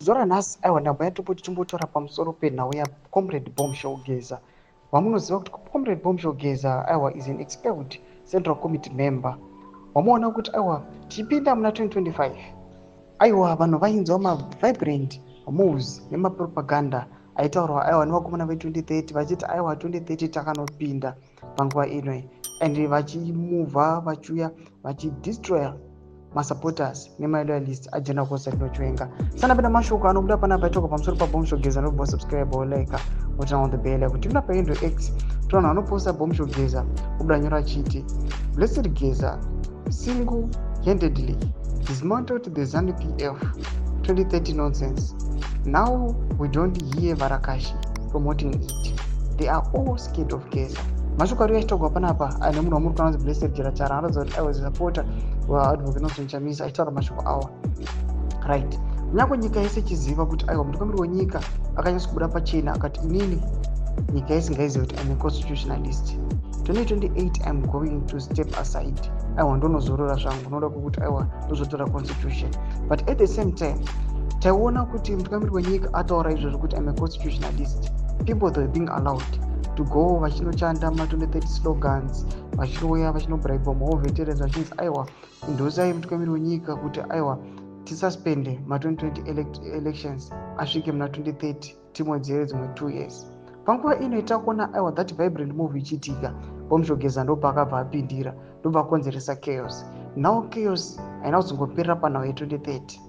Zuva ranhasi, aiwa, ndambo yatopoti timbotaura pamusoro penhau yaComrade Bombshell Geza. Vamunoziva kuti Comrade Bombshell Geza, aiwa, is an expelled Central Committee member. Wamuona kuti, aiwa, tichipinda muna 2025, aiwa, vanhu vainzwa mavibrant moves nemapropaganda aitaurwa, aiwa, nevakomana ve2030 vachiti, aiwa, 2030 takanopinda panguva inoi, and vachimuvha vachiuya vachidestroya masupporters nemaloyalist aGeneral Constantino Chiwenga. Sanapinda mashoko anobuda panapa aitaurwa pamusoro paBombshell Geza, nobva subscribe, like, turn on the bell kuti tipinda paendo X. Tovanhu vanoposta Bombshell Geza kubuda nyora achiti, "Blessed Geza single handedly dismantled the ZANU PF 2030 nonsense. Now we don't hear Varakashi promoting it. They are all scared of Geza." Mashoko ari achitaurwa panapa ane munhu wamuri kuona kunzi Blessed Jerachara, anoratidza kuti I was a supporter waAdvocate Nelson Chamisa achitaura mashoko awa, right? Kunyange nyika yese ichiziva kuti, aiwa, mutungamiri wenyika akanyatsa kubuda pachena akati, "Inini nyika yese ngaizive kuti I'm a constitutionalist. 2028 I'm going to step aside, aiwa, ndonozorora zvangu, noda kwekuti, aiwa, ndozotora constitution." But at the same time taiona kuti mutungamiri wenyika ataura izvozvo kuti I'm a constitutionalist, people, they were being allowed to go vachinochanda ma2030 slogans, vachinouya vachinobribwa mawar veterans, vachinzi, aiwa, indosai mutungamiri wenyika kuti, aiwa, tisuspende ma2020 elections asvike muna 2030, timwedzere dzimwe 2 years. Panguva ino itakuona, aiwa, that vibrant move ichiitika, Bombshell Geza ndobva akabva apindira, ndobva akonzeresa chaos. Now chaos haina kuzongoperera panhau ye2030.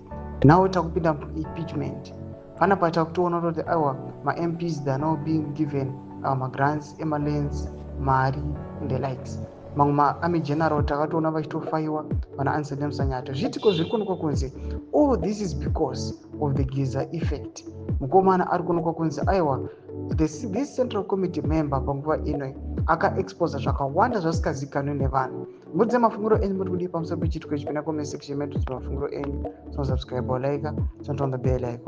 Now takupinda impeachment. Panapa takutoona kuti, aiwa, maMPs, they are now being given magrants emalands, mari and the likes. Mamwe maarmy general takatoona vachitofaiwa, vana Anselem Sanyatwe. Zviitiko zviri kuonekwa kunzi all this is because of the Geza effect. Mukomana ari kuonekwa kunzi, aiwa, this Central Committee member panguva ino akaexposa zvakawanda zvasingazikanwi nevanhu. Mudze mafungiro enyu, muri kudii pamusoro pechiitiko ichi? Pinda comment section medu, mafungiro enyu. So subscribe, like, turn on the bell icon.